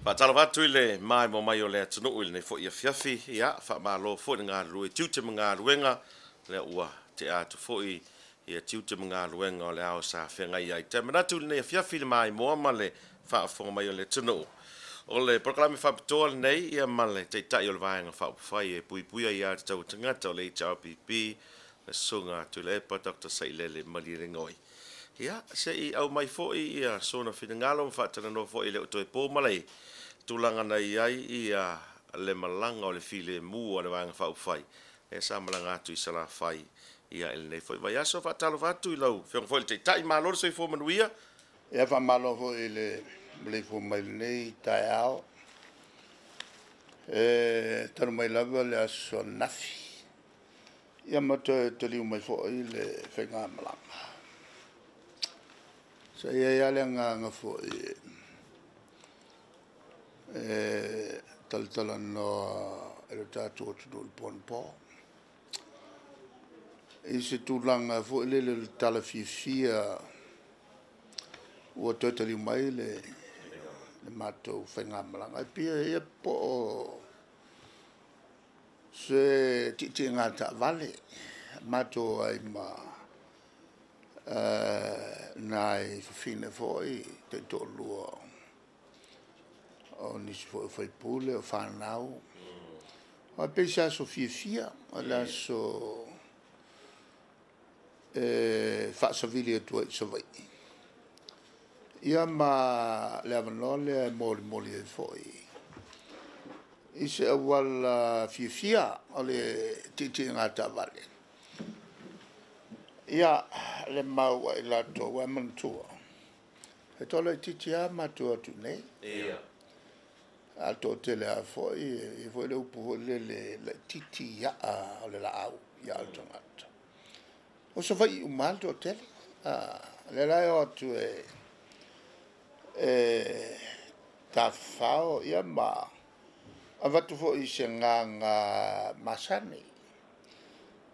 Faatalofa atu i le maimoa mai o le atunuu i lenei foi afiafi. Ia, faamalo foi le galulue i tiute ma galuega, lea ua tea atu foi ia tiute ma galuega o le ao sa feagai ai. Toe manatu i lenei afiafi le maimoa ma le faafofoga mai o le atunuu. O le polokalame faapitoa lenei ia ma le Taitai o le Vaega Faaupufai e Puipuia Aia Tatau a Tagata o le HRPP, le Susuga Tuilaepa Dr. Sailele Malielegaoi. Ia, se i aumai foi ia sona finagalo ma faatalanoa foi e le o toe po ma le tulaga na i ai ia le malaga o le filemu a le Vaega Faaupufai lea sa malaga atu i Salafai ia i lenei foi vaiaso. Faatalofa atu i lau Afioga foi i le Taitai, malo le soifua manuia. Ia, faamalo foi i le maleifua mai i lenei taeao. E talu mai lava le aso ananafi, ia ma toe taliu mai foi le faigamalaga. Sa i ai lava le agaga foi e talatalanoa i le tatou atunuu i le po anapo, i se tulaga foi lele o le tala fiafia ua toe taliu mai le matou faigamalaga. E pei po o se tietiega taavale, matou o ai ma nai fafine foi taitoalua o nisi foi o sui usufono o fanau. Aua e pei o se aso fiafia, o le aso e faasavili atu ai i Savaii, ia ma le avanoa lea e molimoli ai foi i se auala fiafia o le tietiega taavale le mau a i latou. Aua manatua, e toalaitiiti lava matou e o atu i inei, a o le toatele lava foi, e i ai foi le upu foi lele, e laitiiti a'a o le laau i aa o le tagata. O Savaii uma lava le toatele, o lea la e o atu e tafafao ma avatu foi i se agaga masani, e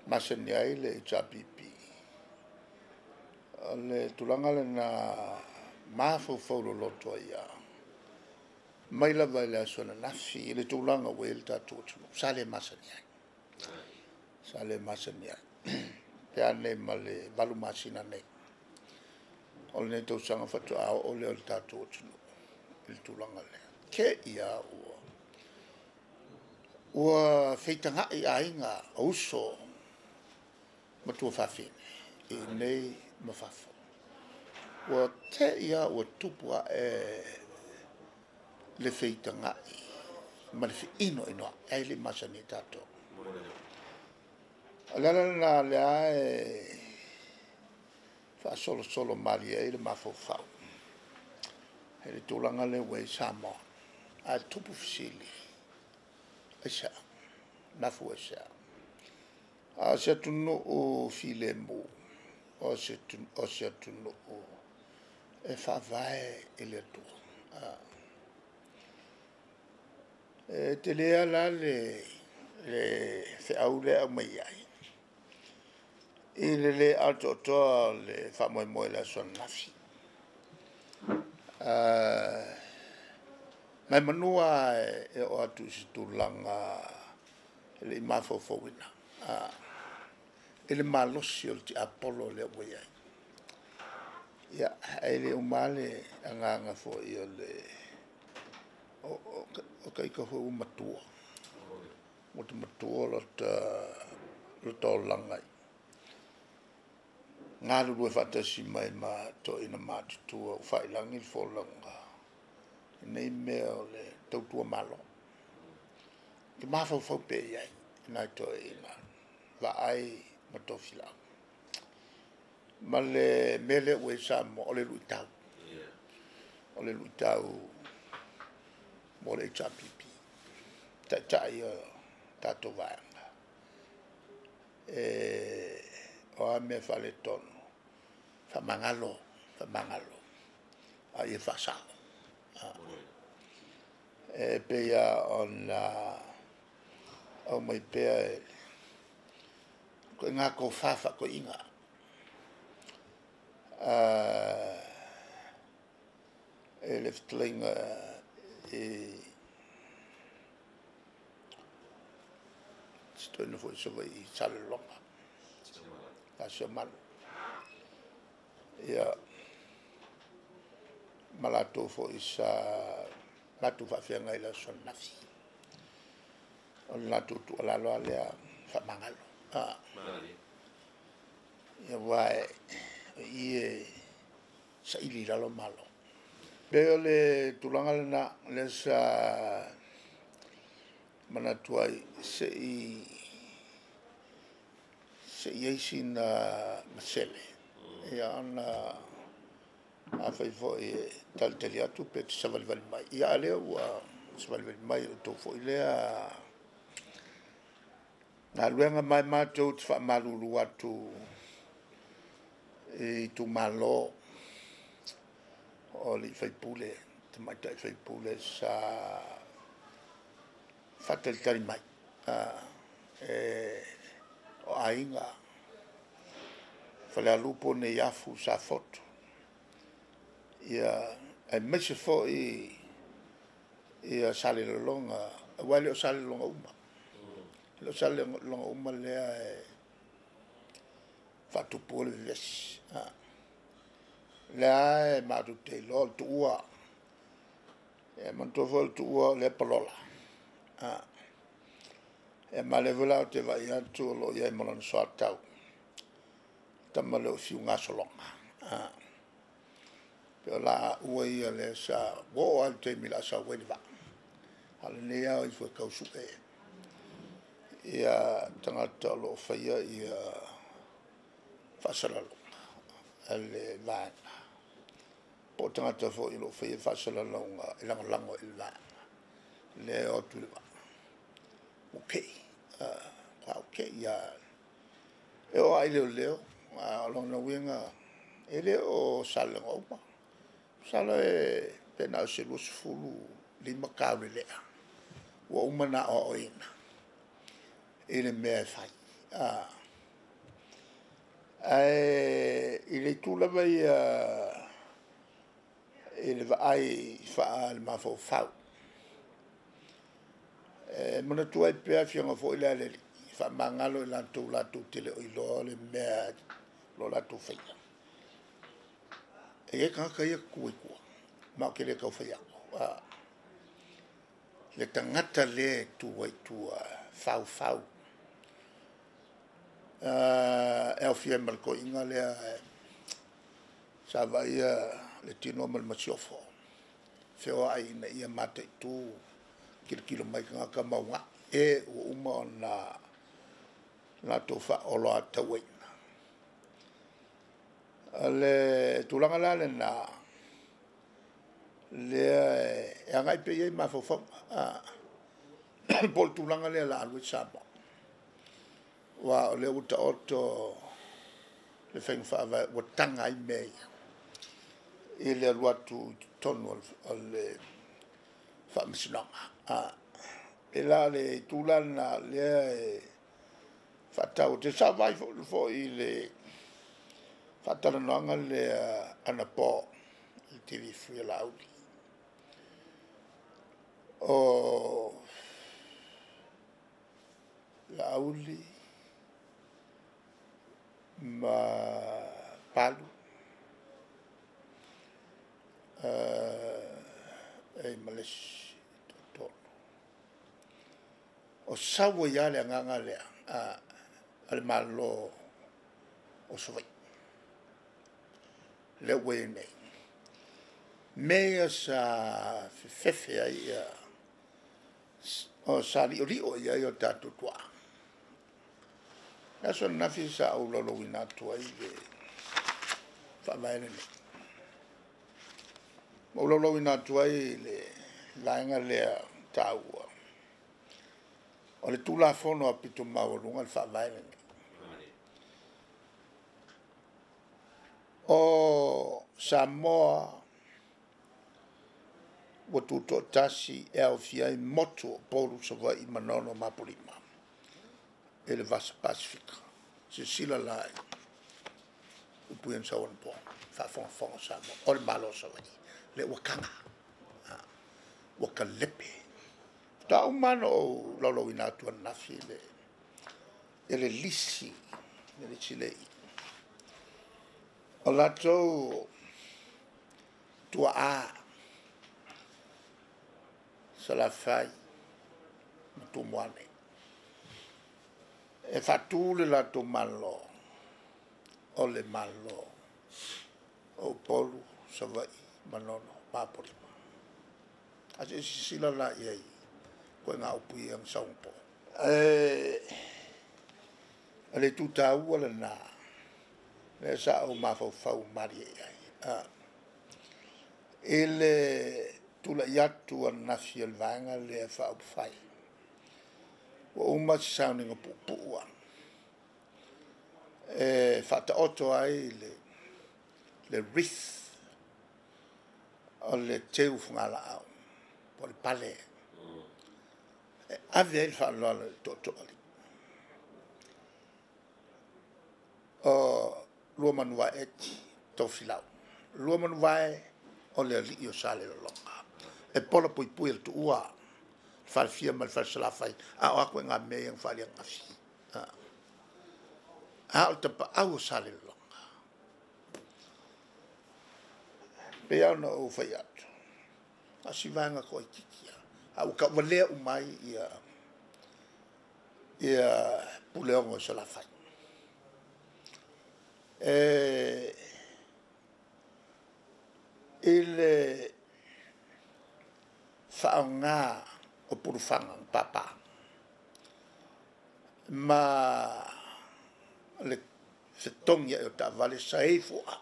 masani ai le HRPP. O le tulaga lena e mafaufau loloto ai lava, mai lava i le aso ananafi i le tulaga ua i ai le tatou atunuu, sa le masani ai, sa le masani ai. Pe a nei ma le 8 masina nei o lenei tausaga faatoa oo lea o le tatou atunuu i le tulaga lea. Te i lava ua feitagai aiga, o uso ma tuafafine i inei ma fafo. Ua te i lava ua tupu ae le feitagai ma le feinoinoai ae le i masani ai tatou. O le ala lena o lea e faasolosolo malie ai le mafaufau i le tulaga lea ua i ai Samoa. Ae tupu fesili, aisea? Mafua i se a? A o se atunuu filemu, o se atunuu e faavae i le Atua. E tele lava la le feau lea e aumai ai, i le le atoatoa o le faamoemoe i le aso ananafi. Ma e manu lava e oo atu i se tulaga e le i mafaufauina i le malosi o le tiapolo lea ua i ai. Ia, ae le uma lava le agaga foi o le... O ita foi ua matua, ua ta matua lota olaga i galulue faatasi mai ma toeaiina matutua ua faiilagi le folauga i nei mea o le tautua Malo. E te mafaufau pea i ai i nai toeaiina, vaai ma tofilau. Ma le mea lea ua i ai Samoa, o le luitau. O le luitau mo le HRPP, Taitai ia o le tatou Vaega. O a mea e faaletonu, faamagalo, faamagalo, a ia faasao. E pei lava ona aumai pea e ituaiga tofa faa-toeaina, e le fetalaiga i si toeaina foi i Savaii i Salelologa, ia Seumalo. Ia, ma latou foi sa matou faafeagai i le aso ananafi. O le latou tuualalo lava lea, faamagalo. Aua o i e saili i lalo Malo. E pei o le tulaga lena lea sa manatu ai se i i ai sina masele, ia ona afai foi e talitali atu pe te savalivali mai, ia a o lea ua savalivali mai. O le tou foi lea galuega, ma e matou te faamalulu atu i itumalo o alii faipule, tamaitai faipule sa faatalitali mai, o aiga, Falealupo, Neiafu, Safotu, ia aemaise foi Salelologa, aua e le o Salelologa uma. E le o Salelologa uma lea e faatupuina le vevesi. O lea lava e matou te iloa o le tuua. E manatua foi o le tuua o lea e palola. Ma o lea foi la ou te vaai atu o lo o i ai ma lona soatau, le tama lea o Fiugasologa. E pei o laua ia lea sa ua oo lava i le taimi o le a sau ai le vaa, a o lenei lava e o ifo e tau sue tagata o lo o faia faasalalauga a le vaega, po o tagata foi o lo o faia faasalalauga e lagolago i le vaega, lea e o atu i le vaa, ua te i, matua ou te i lava. E oo lava i leoleo, a o lona uiga, e le o Salelologa uma. Masalo pe na o se 25 taulelea ua uma ona aoaoina i le mea e fai. Ae i le itu lava ia i le vaai faale-mafaufau, e manatua ai pea Afioga foi lea a le Alii, faamagalo i latou latou te le o iloa le mea o lo o latou faia. E i ai tagata ia e tutu ai i tua, ma ou te le tau fai atu. Le tagata lea e tu ai i tua, faufau, e aofia ai ma le toeaina lea sa vaaia le tino ma le masiofo, feoai ina ia mataitu, tilotilo mai tagata ma uunai e ua uma ona latou faaoloatauaina. O le tulaga la lena lea e agai pea i ai mafaufauga, po o le tulaga lea o le a alu ai Samoa, aua o lea ua taoto le faiga faavae ua taga ai mea ia i le alu atu i totonu o le Faamasinoga. E pei la o le itu la lena o lea e faataua tele. Sa ou vaai foi i le faatalanoaga lea anapo i le TV3 a Laauli, o Laauli ma Palu e i ai ma le isi e toatolu. O sau ai lava le agaga lea a le Malo o Savaii lea ua i ai nei, mea ia sa fefefe ai sa liolio i ai o tatou tuaa. O le aso ananafi sa ou laulauina atu ai le faavae lenei. Ma ou laulauina atu ai le vaega lea taua, o le Tulafono aupito maualuga le faavae lenei. O Samoa ua tutoatasi e aofia ai motu o Upolu, Savaii, Manono ma Apolima i le Vasa Pasefika. Silasila la i upu ia na sau anapo, faafogafoga Samoa, o le Malo o Savaii, lea ua taga. Ua kalepe. Faatoa uma lava ona ou laulauina atu ananafi le le lisi, le lisi lea i i. O latou tuaa Salafai ma Tumua nei, e faatu le latou Malo, o le Malo o Upolu, Savaii, Manono ma Apolima. Ae se i silasila la i ai i ituaiga upu ia na sau anapo. O le itu taua lena lea sa ou mafaufau malie i ai i le tulai atu ananafi o le Vaega lea Faaupufai, ua uma se sauniga puupuu lava e faataoto ai le wreath o le teu o fugalaau po o le pale e ave ai le faaaloalo i le Tootooalii o Luamanuvae Eti Tofilau. Luamanuvae o le alii o Salelologa, e pola puipui e le Tuua, le Falefia ma le Falesalafai, a o a ituaiga mea ia na faali ananafi? A o le tapaau o Salelologa. E pei lava ona ou fai atu, na o si vaega toaitiiti lava, a ua tauvalea uma ai Puleono i Salafai. I le faaaoga o pulufaga na papa ma le fetogiai o taavale, sa i ai fua.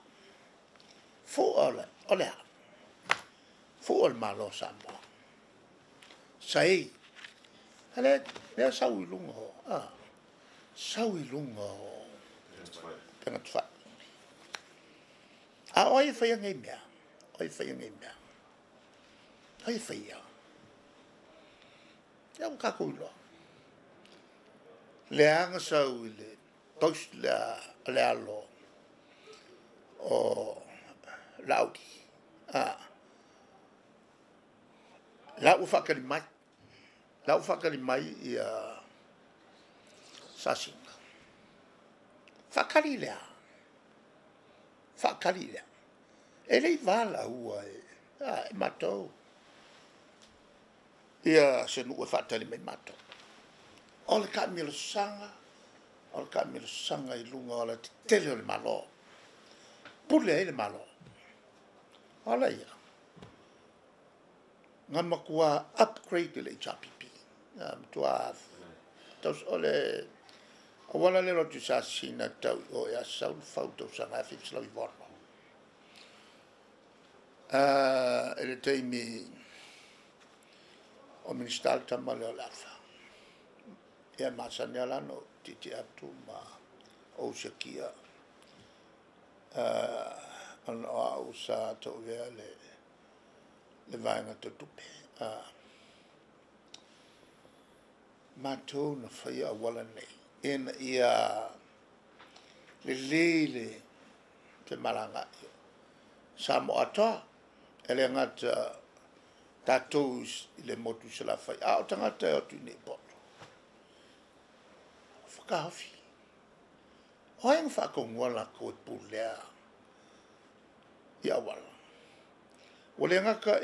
Fua o le a? Fua o le Malo o Samoa. Sa i ai. A lea e sau i luga o, sau i luga o upega tafaila. A o ai e faia nei mea? O ai e faia nei mea? O ai e faia? Lea ua tatou iloa. Lea na sau i le post lea a le alo o Laauli, la ua faatali mai, la ua faatali mai Sasina. Faatali i le a? Faatali i le a? E le i valaua e matou se nuu e faatali mai matou. O le taamilosaga, o le taamilosaga i luga o alatetele o le Malo, pule ai le Malo. O ala ia, na matua upgrade le HRPP. Na matua, o le auala lea e alu atu i Sasina tau i o e sau le fau i le tausaga 1996. I le taimi o Minisita le tama lea o Leafa. Ia e masani lava la ona ou tietie atu ma ou siakia ona o au sa tauavea le vaega tau tupe. Matou na faia auala nei ina ia lelei le femalagaai o Samoa atoa. E le gata tatou i le motu i Salafai, a o tagata e o atu i nei i Upolu. Fakaofi. O ai na faatonua latou e pulea i auala? Ua le gata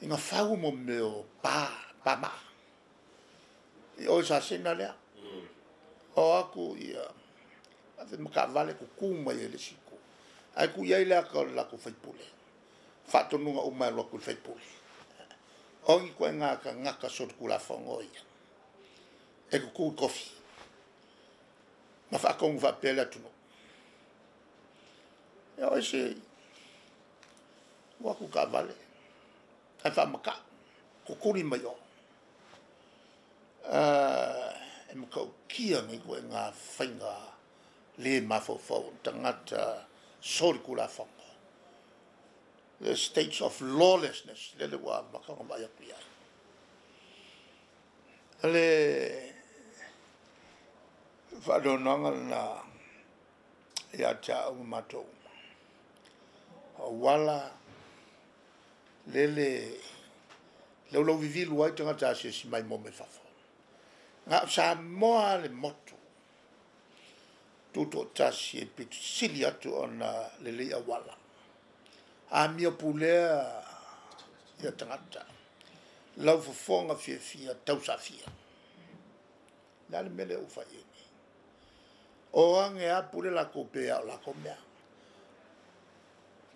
ina fau mo mea o pa, pamaa, i o i Sasina lea. O atu ia ave ma taavale tutu mai ai i le isi itu, ae tuu i ai le ata o le latou faipule. Faatonuga uma e alu atu i le faipule. O ni ituaiga tagata solitulafono ia e tutu i tofi ma faatonu faapea le atunuu. Ia o isi o atu taavale ae faamatau, tutuli mai o. E matautia nei ituaiga faiga le mafaufau o tagata solitulafono. The states of lawlessness, lele ua amata ona vaai atu i ai. O le faanoanoaga lena ia te au ma matou uma. O auala Lele laulau vivilu ai tagata asiasi maimoa mai fafo. Na o Samoa le motu tutoatasi e pito sili atu ona lelei auala. Amio pulea ia tagata. Lau fofoga fiafia tausafia. Le a le mea lea ua fai ai nei? O age a pule lakou pe a o lakou mea.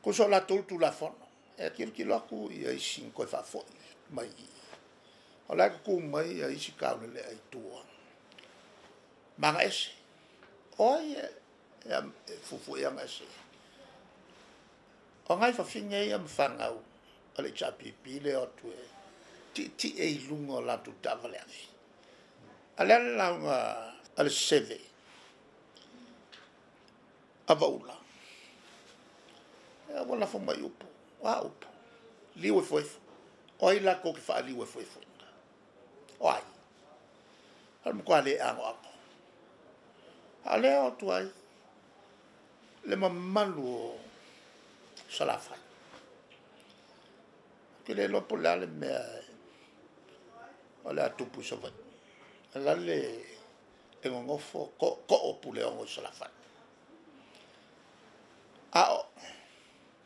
Tusa o latou le Tulafono. E tilotilo atu ia isi na toe faafoi mai i i. O la e tutu mai ia isi taulelea i tua. Ma agaese. O ai e fuafua i agaese? O nai fafine ia ma fanau a le HRPP lea e o atu e tietie i luga o latou taavale afi. A o le a le lauga a le seve a Vaula? Ua lafo mai upu. O a upu? Liu efoefo. O ai latou te faaliu efoefoina? O ai? O le matua le anoano. A o lea e o atu ai le mamalu o Salafai. Ou te le iloa po o le a le mea o le a tupu i Savaii. O le a le e nonofo tootoo o Puleono i Salafai. A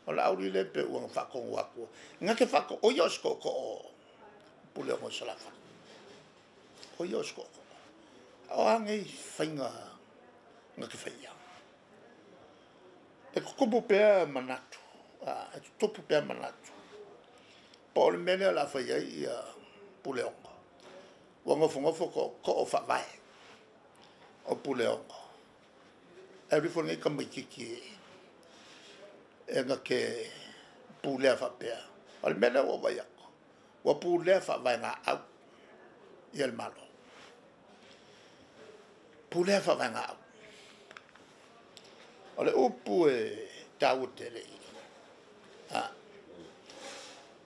o Laauli lea pei ua na faatonu atu, na te faatonu, o ia o se tootoo o Puleono i Salafai. O ia o se tootoo. A o a nei faiga na te faia? E tutupu pea manatu, e tutupu pea manatu. Po o le mea lea o le a fai ai ia Puleono. Ua nofonofo tootoo faavae o Puleono. E alu ifo lenei tamaitiiti e na te pulea faapea. O le mea lea ua ou vaai atu, ua pulea faavaegaau ia le Malo. Pulea faavaegaau. O le upu e taua tele i i.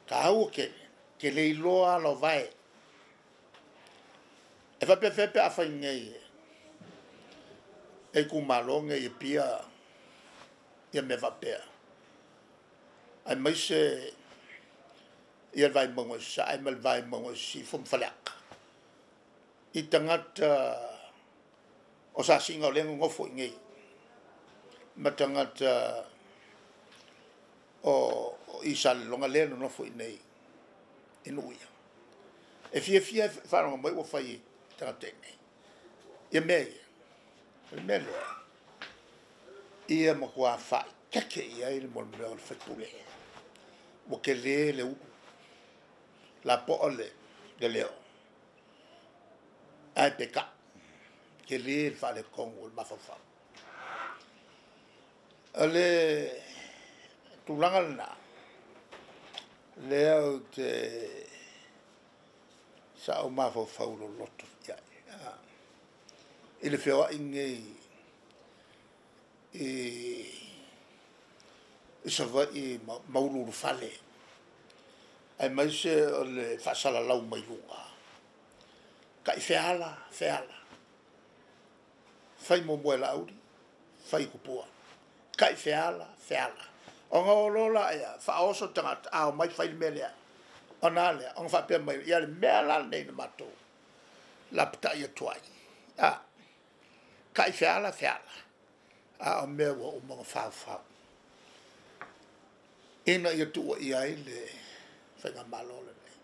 Taua tele, te le iloa ala o vae. E faapefea pe a fai nei e itumalo nei i Apia ia mea faapea, aemaise ia le Vaimauga i Sasae ma le Vaimauga i Sisifo ma Faleata, i tagata o Sasina o lea e nonofo i inei ma tagata o i Salelologa lea e nonofo i inei i nuu ia. E fiafia e faalogo mai ua fai e tagata i inei ia mea ia. O le mea lea, ia matua faaitete i ai le mea o le faipule. Ua tele le ulu, lapoa le leo, ae peitai, tele le faaletonu o le mafaufau. O le tulaga lena, lea ou te sa ou mafaufau loloto i ai. I le feoai nei i Savaii ma Uluulufale, aemaise o le faasalalau mai luga. Tai feala, feala. Fai muamua e Laauli, fai i Tupua. Tai feala, feala. Ona o loa laia, faaoso tagata, a omai fai le mea lea. Ona a lea, ona faapea mai, ia le mea la lenei na matou lapatai atu ai. Tai feala, feala. A o mea ua uma ona faufau. Ina ia tuuaia ai le faigamalo lenei.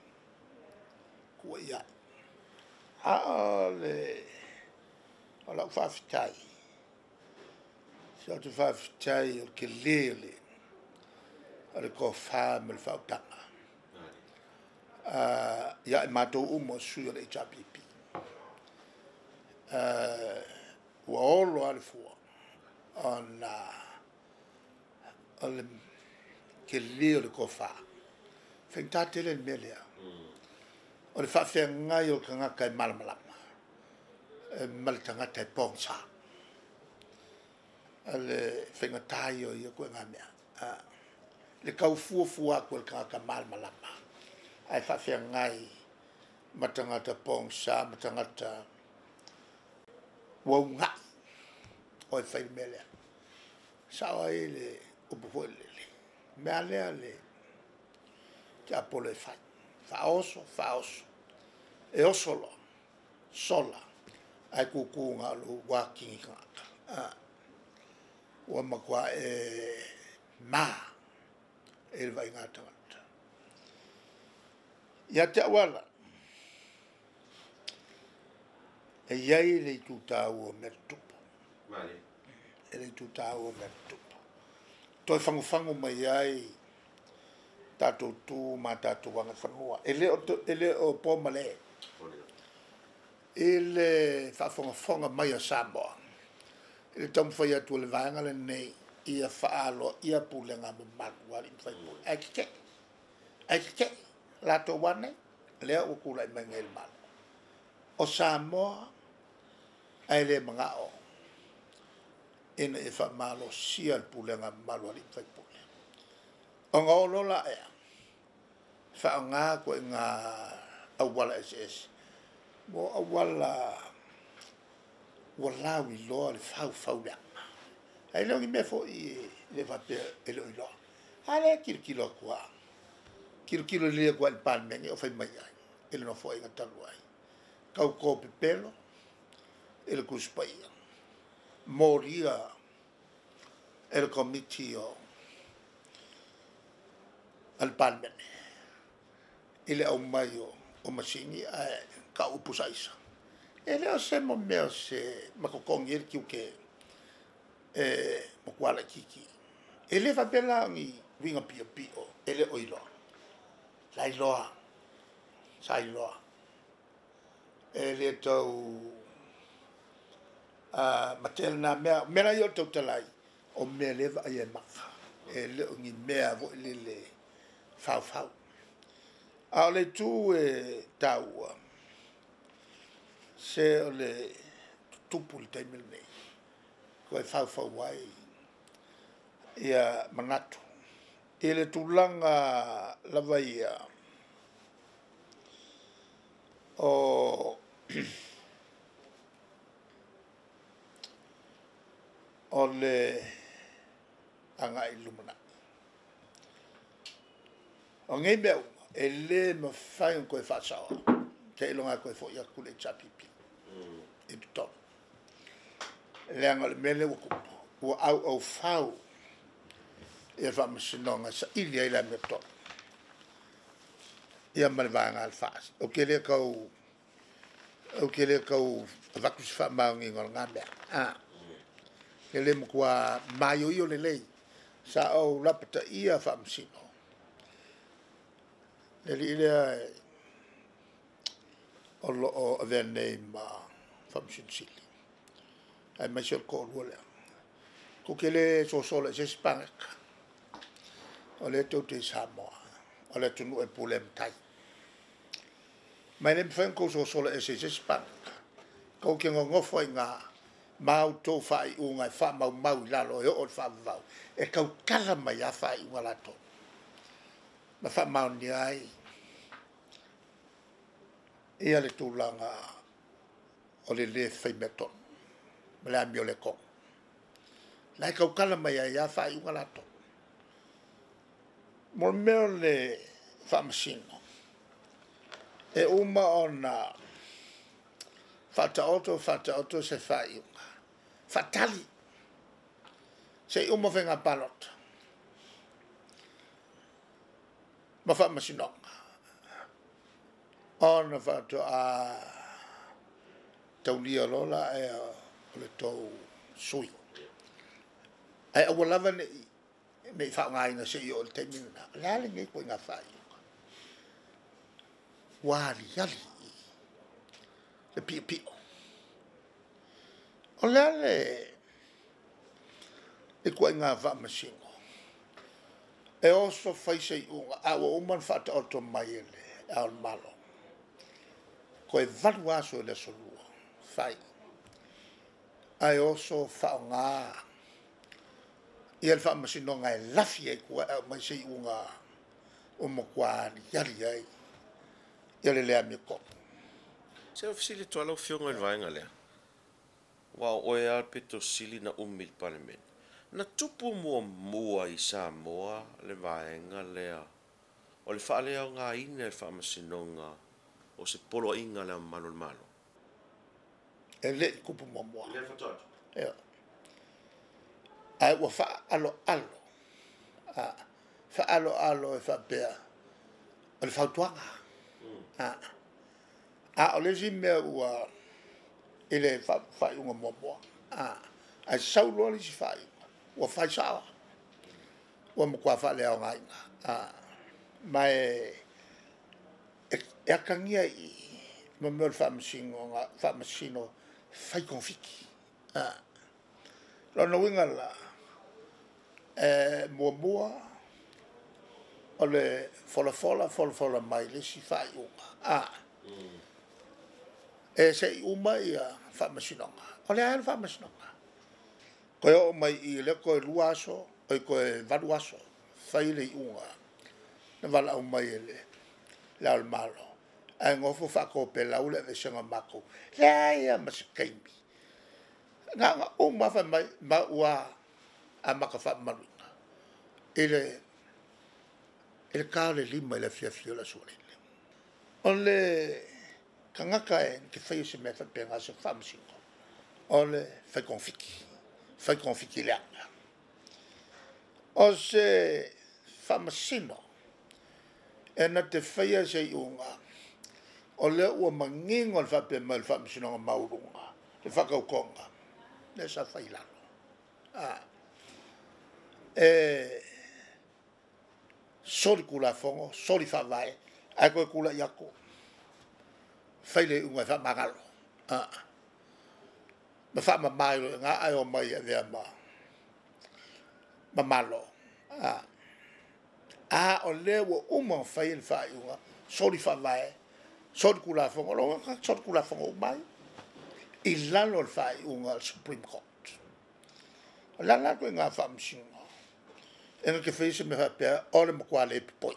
Tuuaia ai. A o le o lau faafetai, se ou te faafetai o le tele o le tofa ma le faautaga ia i matou uma o sui o le HRPP. Ua olo lava le fua ona o le tele o le tofa. E faigata tele le mea lea. O le faafeagai o le tagata e malamalama ma le tagata e pogisa. O le faigata ia o ia ituaiga mea. Le tau fuafua atu e le tagata malamalama ae faafeagai ma tagata pogisa ma tagata ua ugai o e fai le mea lea. Sao ai le upu foi lele. Mea lea le tiapolo e fai. Faaoso, faaoso. E oso loa, sola, ae kukū ga o lou uakigi tagata. Ua matuā e ma i le vaaiga a tagata. Ia te a'u ala, e i ai le itu tāua o mea tutupu, e le itu tāua o mea tutupu, toe fagufagu mai ai tatou tu ma tatou agaifanua. E le o po malē i le faafogafoga mai a Samoa i le taumafai atu o le vaega lenei ia faaaloaia pulega mamalu a alii ma faipule, ae tete'e, ae tete'e latou a nei lea ua tulai mai nei i le Malo o Samoa, ae le mana'o ina ia faamalosia le pulega mamalu a alii ma faipule, ona o loa laia faaaoga ituaiga auala eseese mo auala ua lauiloa le faufau leaga, ae le o ni mea foi e le faapea e le o iloa. A lea e tilotilo atu a, tilotilo lelei atu lava i le Palemene o fai mai ai i le Nofoaiga talu ai, tauto pepelo i le Tusi Paia, molia e le Komiti o a le Palemene i le aumai o masini ae tau o pusa aisa. E le o se mo mea o se ma totogi ai le tiute e matua laitiiti. E le faapea la o ni uiga piopio e le o iloa. Sa iloa, sa iloa. E le tau matea lena mea. O mea la ia o le tautala ai, o mea lea e vaaia e maka. E le o ni mea foi lele faufau. A o le itu e taua, se o le tutupu i le taimi lenei, toe faufau ai ia manatu i le tulaga lava ia o o le agai i le lumanai. O nei mea uma, e le mafai ona toe faasaoa, seiloga e toe foi atu le HRPP i totonu, leaga o le mea lea ua tupu, ua auaufau ia Faamasinoga e saili ai le amiotonu ia ma le vaega a le FAST. Ou te le tau avatu se faamaoniga o lena mea, e le matua maioio lelei. Sa ou lapataia Faamasino, le alii lea o lo o avea nei ma Faamasino Sili, aemaise o le toalua lea. Tou te le sosola i se isi palota, o lea tou te i Samoa, o le atunuu e pule e matai. Ma e le mafai ona outou sosola ese i se isi palota. Tou te nonofo ai i ina ma outou faaiuga e faamaumau i lalo e oo i le faavavau, e tautala mai lava faaiuga latou ma faamaonia ai ia le tulaga o le lē faimeatonu ma le amio le tonu. La e tautala mai ai lava faaiuga latou. Mo le mea o le Faamasino, e uma ona faataoto faataoto se faaiuga, faatali se i uma faiga palota ma faamasinoga, ona faatoa taulia loa lea o le tou sui. Ae aua lava ne i faaaogaina se i oo i le taimi lena. O le a lenei ituaiga faaiuga? Ua aliali le piopio. O le a le ituaiga faamasino e oso fai se iuga a ua uma ona faataoto mai e le Ao o le Malo, toe 8 aso i le aso Lua fai, ae oso faaaoga ia le faamasinoga e lafi ai i tua e aumai se iuga ua matua aliali ai ia le le amiotonu? Se o fesili atu lava lau Afioga i le vaega lea, aua o oe lava le pito sili na umi i le Palemene. Na tupu muamua i Samoa le vaega lea O le faaleaogaina e le Faamasinoga o se poloaiga a Le Ao Mamalu o le Malo. E le i tupu muamua. Lea faatoa atu. Ioe. Ae ua faaaloalo, faaaloalo e faapea o le fautuaga. A o le isi mea ua i le faaiuga muamua, ae sau loa le isi faaiuga ua fai sao, ua matua faaleaogaina. Ma e atagia i i mo mea o le Faamasinoga, Faamasino fai togafiti. Lona uiga la, e muamua o le folafola, folafola mai le isi faaiuga, e se i uma Faamasinoga. O le a le Faamasinoga? Toe oo mai i i lea toe 2 aso, oi toe 8 aso fai le iuga na valaau mai e Le Ao o le Malo, ae nofo faatopelau le aveeseina o matou. Leai lava ma se taimi, na ona uma lava fai mai ma ua amata faamamaluina i le ta o le 5 i le afiafi o le Aso Faraile. O le tagata e na te faia se mea faapena o se Faamasino, o le fai togafiti, fai togafiti leaga. O se Faamasino e na te faia se iuga, o lea ua manino le faapea mai o le Faamasinoga Maualuga, le faatautoga lea sa fai i lalo. E solitulafono, soli faavae, ae toe tulai atu fai le iuga e faamagalo, ma faamama ai loa i ina ae omai e avea ma Malo. A o lea ua uma ona fai le faaiuga, soli faavae, soli tulafono, o lona uiga e tagata solitulafono uma ai i lalo o le faaiuga a le Supreme Court. O le a la le ituaiga Faamasino e na te faia se mea faapea o le matua le popoi?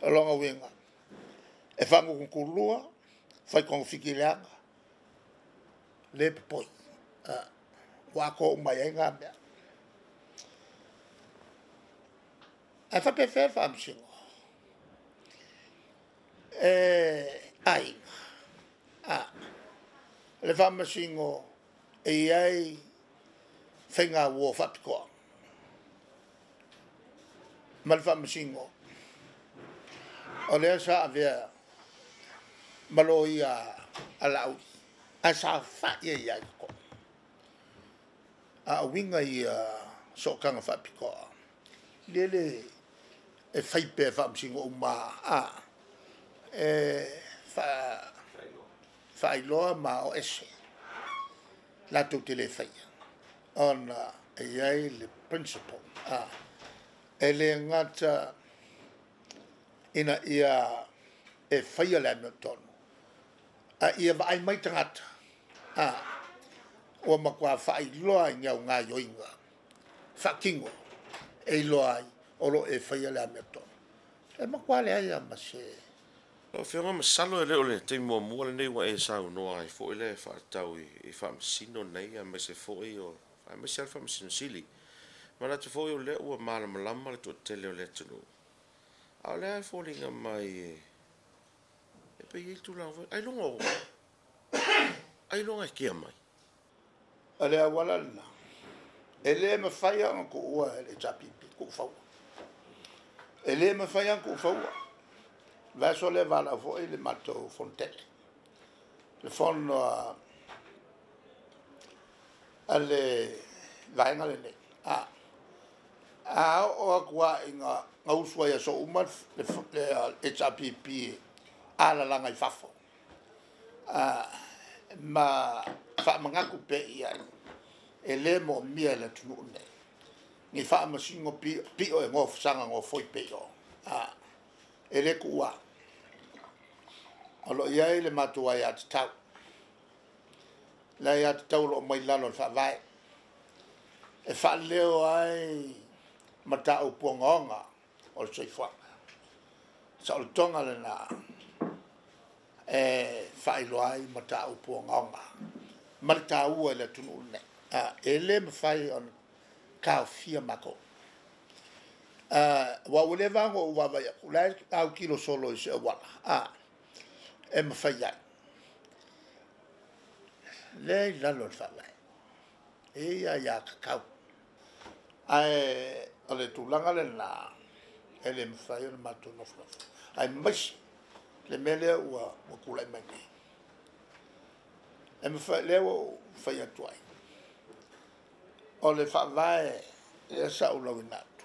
O lona uiga, e faagutukulua, fai togafiti leaga, le popoi, ua atoa uma i ai na mea. Ae faapefea le Faamasino? E aiga, le Faamasino e i ai faigauo faapitoa ma le Faamasino o lea sa avea ma loia a Laauli ae saofai ai lava i totonu. A o uiga ia sootaga faapitoa, lele e fai pea e Faamasino uma lava, e faailoa ma o ese latou te le faia, ona e i ai le principle, e le gata ina ia e faia le amiotonu, a ia vaai mai tagata, ua matua faailoa i ni au gaoioiga faatino e iloa ai o lo o e faia le amiotonu. E matua leai lava ma se... Lau Afioga, masalo e le o le taimi muamua lenei ua e saunoa ai foi lea e faatatau i Faamasino nei, aemaise foi o aemaise lava le Faamasino Sili. Manatu foi o lea ua malamalama le toatele o le atunuu. A o lea e foliga mai e pei e i ai tulaga foi, ailoga e tea mai. O le auala lena, e le mafai ona tuua e le HRPP tuufaua. E le mafai ona tuufaua. Le vaiaso lea valaau foi le matou fonotele, le fono a le vaega lenei. A oo atu lava ina usu ai i aso uma le HRPP alalaga i fafo, ma faamanatu pea i ai, e le moomia e le atunuu lenei ni Faamasino pio e saga gofoi pea i o. E le tuua. O lo o i ai le matou aiatatau, le aiatatau o lo o mai lalo o le faavae, e faaleo ai mataupu ogaoga o le soifuaga. Saolotoga lena e faailoa ai mataupu ogaoga ma le taua i le atunuu lenei. E le mafai ona taofia matou. Ua ua leva ona ou vaavaai atu, o la e autilo solo i se auala, e mafai ai. Lea e i lalo o le Faavae, e i ai aiatatau. Ae o le tulaga lena, e le mafai ona matou nofonofo, aemaise le mea lea ua tulai mai nei. E mafai, lea ua ou fai atu ai, o le Faavae lea sa ou lauina atu,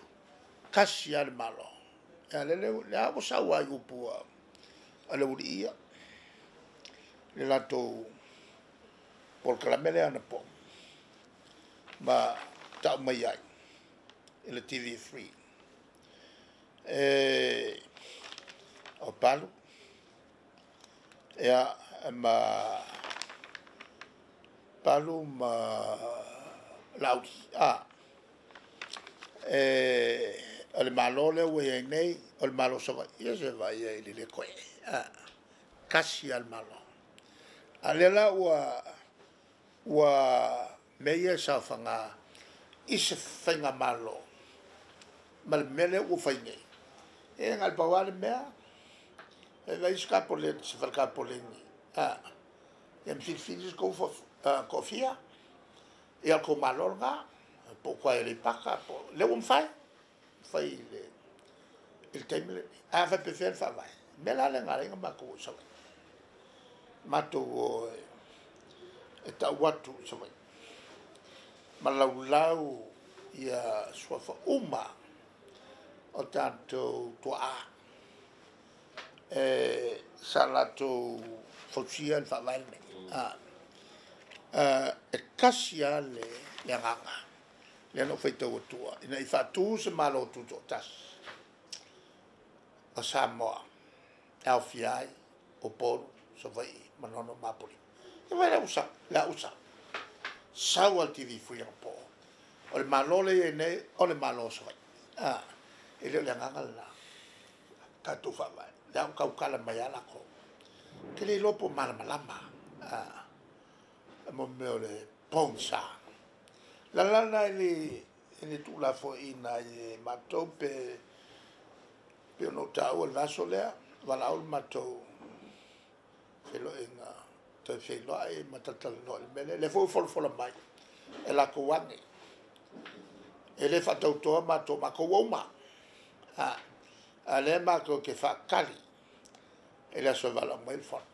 tasi lava le Malo. Ia lea ua sau lava i upu a le aualii ia, i le latou polokalame lea anapo ma tau mai ai i le TV3. O Palu, ia, ma Palu ma Laauli. O le Malo lea ua i ai nei, o le Malo o Savaii. Ia se i vaai i ai i le le toe'e, tasi lava le Malo. A o lea la ua mea ia e saofaga i se faigamalo ma le mea lea ua fai nei, ia na o le pau lava le mea, e vaai se fale tapoleni, ia ma filifili so outou toafia, ia o le tou Malo lena, po o tua i Aleipata po o… lea ua mafai, mafai i le taimi lenei. Ae a faapefea le faavae? O le mea la lea na ala ai ona matou o i Savaii, matou o e tau atu i Savaii ma laulau suafa uma o tatou tuaa sa latou fausia le Faavae lenei. E tasi lava le agaga lea na ou faitau atua, ina ia faatu se Malo Tutoatasi o Samoa e aofia ai Upolu, Savaii, Manono ma Apolima. Ia vaai la le a'usa, sau lava i le TV3 anapo, o le Malo lea e i ai nei o le Malo o Savaii. E le o le agaga lena, tatou Faavae, lea ua tautala mai lava latou. Ou te le iloa po o malamalama mo mea o le pogisa. O le ala lena i le tuulafoaiina ai e matou pe ona ou taua i le vaiaso lea, valaau le matou feiloaiga, toe feiloai ma talatalanoa i le mea lea. O lea foi ua folafola mai e latou ane, e le faatautoa matou, o matou ua uma. A o lea matou te faatali i le aso e valaau mai ai le Fono.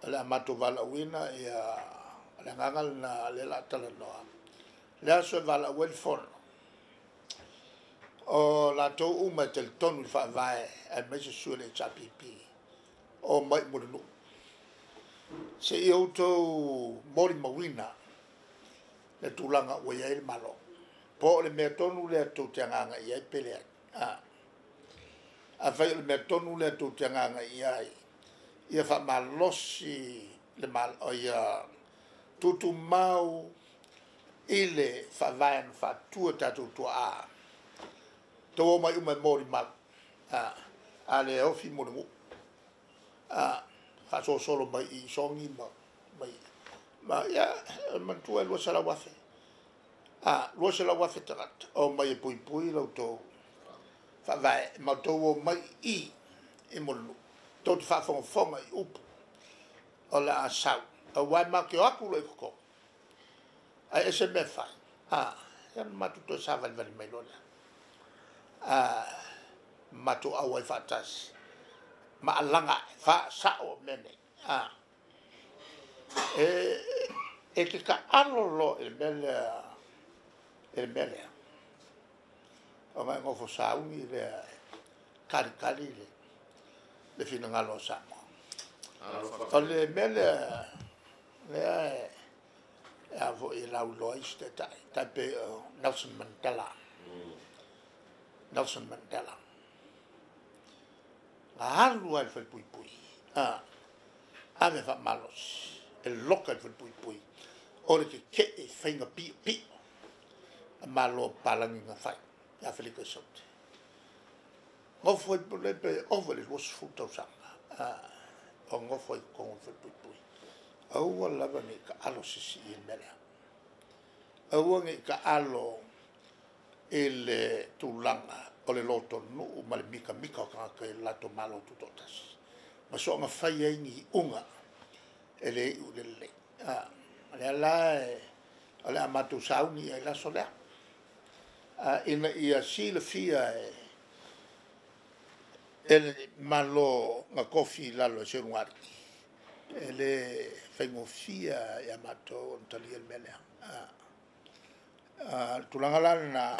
O le a matou valaauina le agaga lena o lea o le a talanoa, le aso e valaau ai le Fono, o latou uma e talitonu i le Faavae aemaise sui o le HRPP, omai i Mulinuu se i outou molimauina le tulaga ua i ai le Malo, po o le mea tonu lea tou te agaga i ai pe leai. Afai o le mea tonu lea tou te agaga i ai, ia faamalosi le Malo, ia tutumau i le Faavae na faatu e tatou tuaa, outou omai uma e molimau, a le ofi Mulinuu, faasolosolo mai i Sogi ma ia manatua e 200,000, 200,000 tagata omai e puipui la outou Faavae, ma outou omai i i i Mulinuu tou te faafogafoga i upu o le a sau, aua e matou te o atu loa i totonu, ae ese mea e fai, ia ona matou toe savalivali mai loa lea, matou auai faatasi ma alaga ae faasao mea nei. E te taalo loa i le mea lea, i le mea lea, ona e nofo sauni lea e talitali le finagalo o Samoa. O le mea lea lea e a foi e lauiloa ai isi taitai, tai pei o Nelson Mandela. Nelson Mandela na alu lava i le falepuipui, ave faamalosi e loka i le falepuipui o le tetee i faiga piopio a Malo papalagi na fai i Aferika i Saute. Nofo ai pe ova i le 20 tausaga o nofo ai i totonu o le falepuipui. Aua lava ne i taalo se isi i le mea lea. Aua ne i taalo i le tulaga o le lotonuu ma le mikamika o tagata i le latou Malo Tutoatasi, ma soona fai ai ni iuga e le iu i le lelei. O lea la o le a matou sauni i ai i le aso lea, ina ia silafia e le Malo na tofi i lalo e Seunugalii, e le faigofie ia matou ona talia le mea lea. O le tulaga la lena,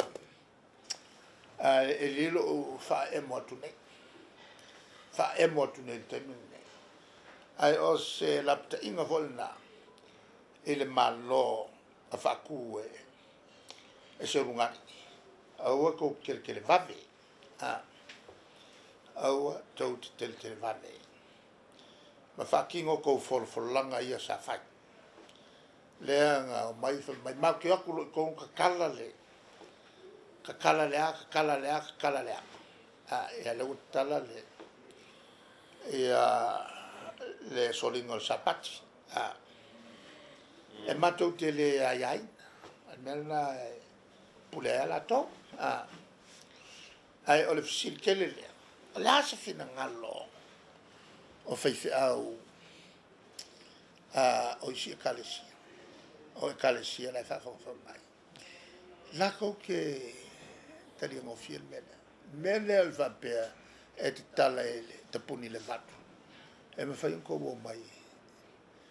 ae e lelei lou faaemo atu nei, faaemo atu nei i le taimi lenei. Ae o se lapataiga foi lena i le Malo na faatu e Seunugalii, aua tou te teletelevave, aua tou te teletelevave ma faatino tou folafolaga ia sa fai. Lea na omai fai mai matou te o atu loa i totonu tatala le, tatala le a, tatala le a, tatala le a. Ia lea ua tatala le soliga o le Sapati. E matou te le aiaina, o le mea lena e pule ai lava latou. Ae o le fesili tele lea, o le a se finagalo o faifeau o isi Ekalesia, o Ekalesia la e faafogafoga mai, latou te talia gofie le mea lea? Le mea lea o le faapea e tatala e tapuni i le 8, e mafai ona outou omai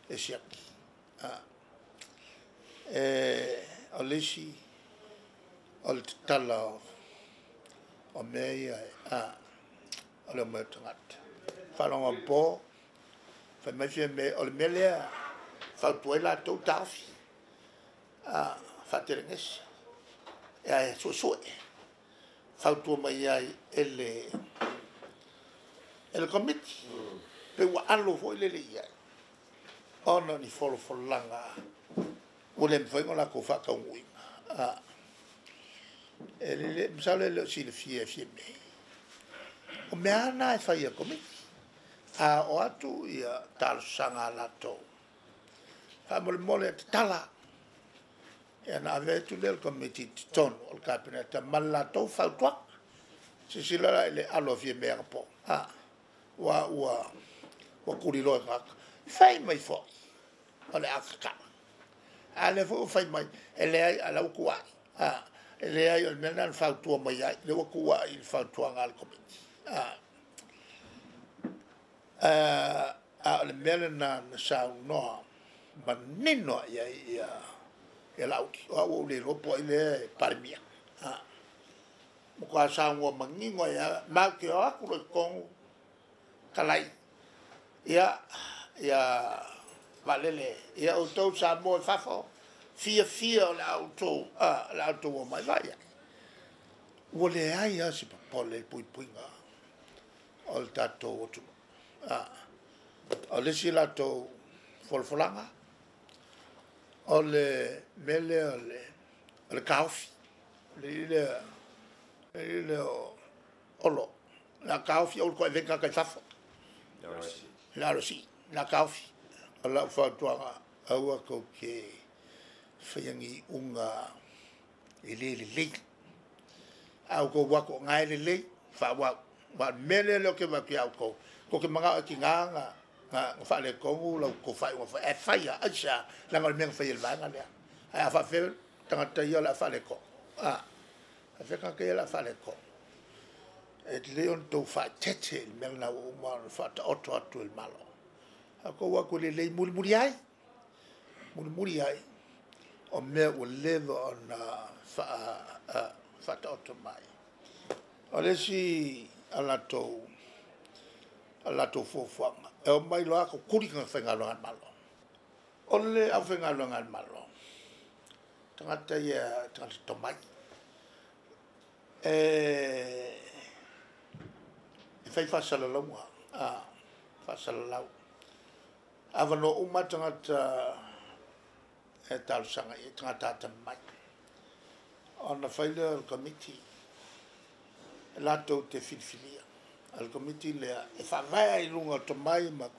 e siaki. O le isi o le tatala o mea ia, o le omai o tagata. Faalogo anapo fai mai Fiame, o le mea lea e fautua ai latou, taofi, faatelegese ae suesue. Fautua mai ai e le Komiti, pei ua alo foi lele i ai, ona o ni folafolaga ua le mafai ona latou faataunuuina. E masalo e le o silafia e Fiame, o mea lava na e fai e le Komiti. A oo atu ia talosaga a latou, faamolemole tatala, ia ona ave atu lea e le Komiti i totonu o le Kapeneta ma le latou fautuaga. Silasila la i le alo o Fiame anapo, aua ua tuliloa e tagata. Fai mai foi o le a tatala, a o lea foi ua fai mai, e leai, a o la ua tu ai. E leai, o le mea lena na fautua mai ai, lea ua tu ai i le fautuaga a le Komiti. A o le mea lena na saunoa manino i ai ia Laauli, o au ua ou le iloa po o ai lea e Palemia. Matua saunoa manino ai lava, matou te o atu loa i totonu, talai, ia vaalele, ia outou Samoa i fafo, fiafia o le a outou, o le a outou omai. Vaai i ai, ua leai lava se popole i le puipuiga o le tatou atunuu. O le isi latou folafolaga, o le mea lea o le taofi, le alii lea o Olo, o le a taofi aua le toe avea ni tagata i fafo. Le RSE, o le a taofi. O lau fautuaga, aua tou te faia ni iuga e le lelei. A outou o atu o lena e lelei, faaauau. Aua o le mea lea ou te vaai atu ia outou, tou te manao e tiga ona faaletonu la outou faaiuga fai, ae fai lava. Aisea? Leaga o le mea na fai e le vaega lea. Ae a faapefea tagata ia o le a faaletonu? A faapefea tagata ia o le a faaletonu? E lelei ona outou faaeteete i le mea lena ua uma ona faataoto atu e le Malo. A outou o atu e lelei, mulimuli ai, mulimuli ai, o mea ua leva ona faataoto mai. O le isi a latou fuafuaga, e omai loa tutuli tagata faigaluega a le Malo. O le aufaigaluega a le Malo, tagata ia, tagata tomai, e fai faasalalauga, faasalalau. Avanoa uma tagata e talosaga i ai, tagata atamamai. Ona fai lea o le Komiti, e latou te filifilia. O le Komiti lea e faavae ai i luga o tomai ma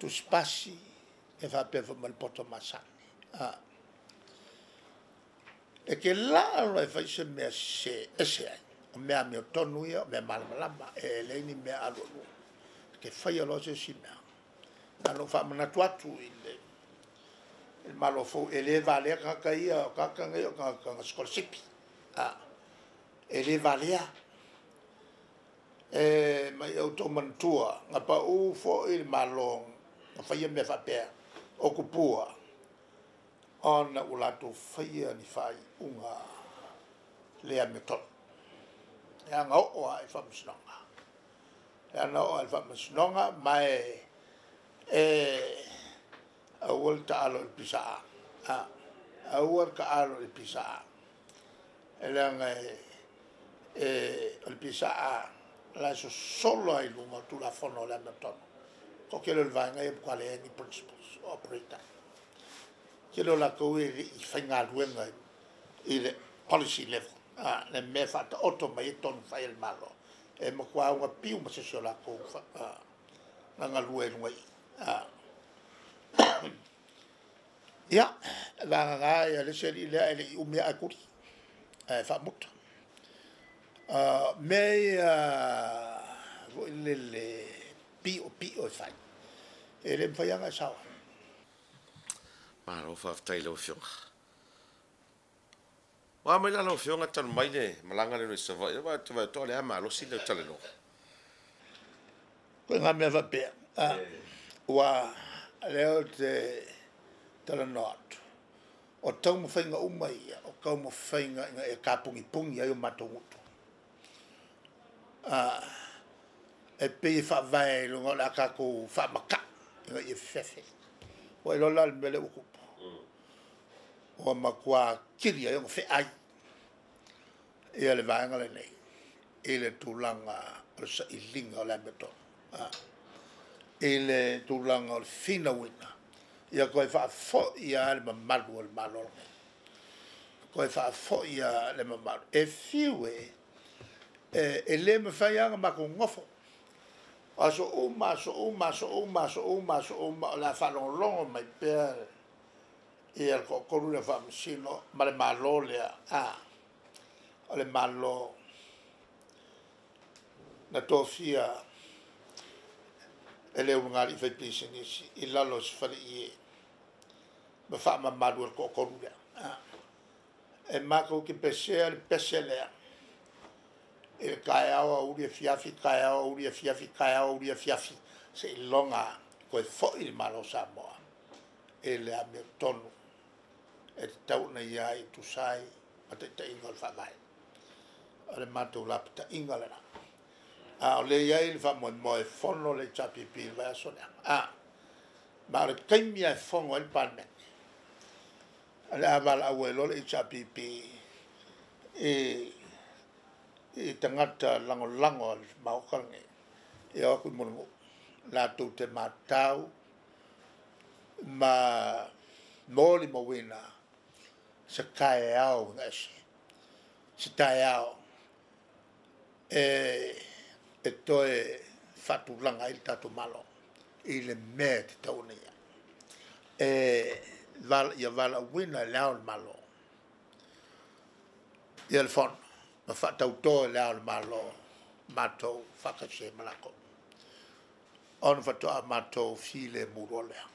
tusipasi e faapea foi ma le poto masani. E ke laa loa e fai se mea se ese ai, o mea amiotonu ia, o mea malamalama, e leai ni mea alualua. E te faia loa se isi mea. Na ona ou faamanatu atu i le Malo fou, e le valea tagata ia, o tagata nei o tagata na sikolasipi. E le valea. E ma ia outou manatua, na pau foi le Malo na faia mea faapea, o tupua, ona ua latou faia ni faaiuga le amiotonu. E ana oo lava i le Faamasinoga. E ana oo lava i le Faamasinoga, ma e aua le taalo i le PSA. Aua le taalo i le PSA. E leaga o le PSA la e sosolo lava i luga o Tulafono o le amiotonu. O le toatele o le vaega ia e matua leai ni principles o operate ai. Tele o latou e le i faigaluega i le policy level, le mea e faataoto mai ai tonu fai a le Malo. E matua augapiu ma se isi o latou na galue i luga i i. Ia, vagana ia le isi alii lea e le i umi lava ae tuli, ae faamuta. Mea ia foi lele piopio e fai, e le mafai lava ona e sao ai. Malo faafetai i lau Afioga. Ua mai la lau Afioga talu mai le malaga lea i Savaii, aua te vaai atu o lea malosi le talanoa. Koe ngā mea faapea, ua lea o te talanoa atu, o taumafaiga uma ia, o taumafaiga ina ia tapugipugi ai o matou gutu. E pei e faavae i luga o le a tatou faamatai ina ia fefe. Ua iloa la le mea lea ua tupu, ua matua atili ai ona feai ia le vaega lenei i le tulaga o le sailiga o le amiotonu. I le tulaga o le finauina, ia toe faafoi lava le mamalu o le Malo lenei. Toe faafoi lava le mamalu. E fiu e le mafai lava ona matou nofo. O aso uma, aso uma, aso uma, aso uma, aso uma, o le a faalogologo mai pea ia le toatolu lea faamasino ma le Malo lea. O le Malo na tofia e le ulugalii faipisinisi i lalo o se faleie ma faamamalu e le toatolu lea. E matou te pesea le pese lea i le taeao aoauli afiafi, taeao aoauli afiafi, taeao aoauli afiafi, seiloga toe foi le Malo o Samoa i le amiotonu e tatau ona i ai e tusa ai ma taitaiga o le Faavae. O le matou lapataiga lena. A o lea e i ai le faamoemoe e fono le HRPP i le vaiaso lea. Ma o le taimi lava e fono ai le Palemene, o le a valaau ai loa le HRPP i tagata lagolago a le Maota lenei, ia o atu i Mulinuu, latou te matau ma molimauina se taeao uiga ese, se taeao e toe faatulaga ai le tatou Malo i le mea e tatau ona i ai. Ia valaauina e le Ao o le Malo ia le fono ma faatauto e le Ao o le Malo matou faatasi ai ma latou, ona faatoa matou filemu loa lea.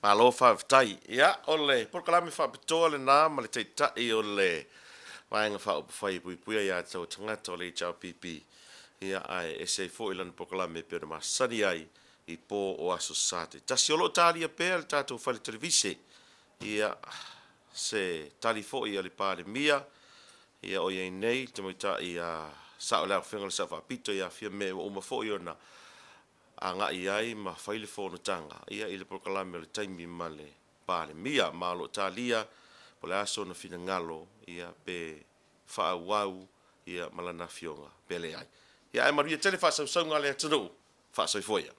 Malo faafetai. Ia, o le polokalame faapitoa lena ma le taitai o le Vaega Faaupufai e Puipuia Ia Te Au Tagata o le HRPP. Ia, ae ese ai foi lana polokalame e pei ona masani ai i po o Aso Sa taitasi. O lo o talia pea le tatou fale televise. Ia, se tali foi a le Palemia, ia o i ai nei le tamaitai a Sao le Afioga i le Sao Faapito ia Fiame ua uma foi ona agai ai ma fai le fonotaga ia i le polokalame o le taimi ma le Palemia. Ma o lo o talia po o le a sona finagalo ia pe faaauau ia ma lana afioga pe leai. Ia ae manuia tele faasausauga a le atunuu. Faasoifua ia.